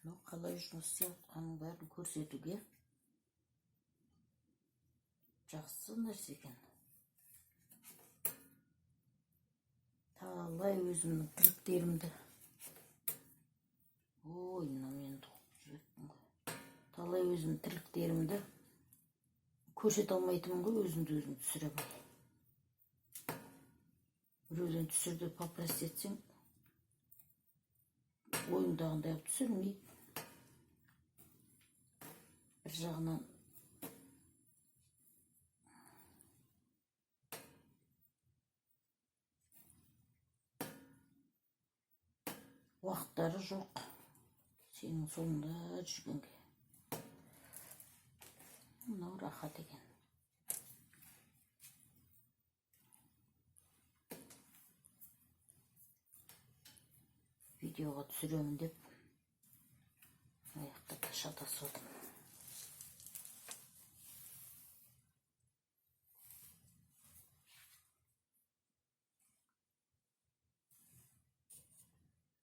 Мынау қалай жұмыс істеп жатқанын бәрін көрсетуге жақсы нәрсе екен. Талай өзімнің тірліктерімді, ой, мына мен тоқып жіберіппін ғой. Талай өзімнің тірліктерімді көрсете алмайтынмын ғой, өзімді өзім түсіре алмай. Біреуден түсір деп попросить етсең, ойыңдағындай қылып түсірмейді. Бір жағынан уақыттары жоқ сенің соңында жүргенге. Мынау рахат екен. Видеоға түсіремін деп аяқта шатасып отырмын.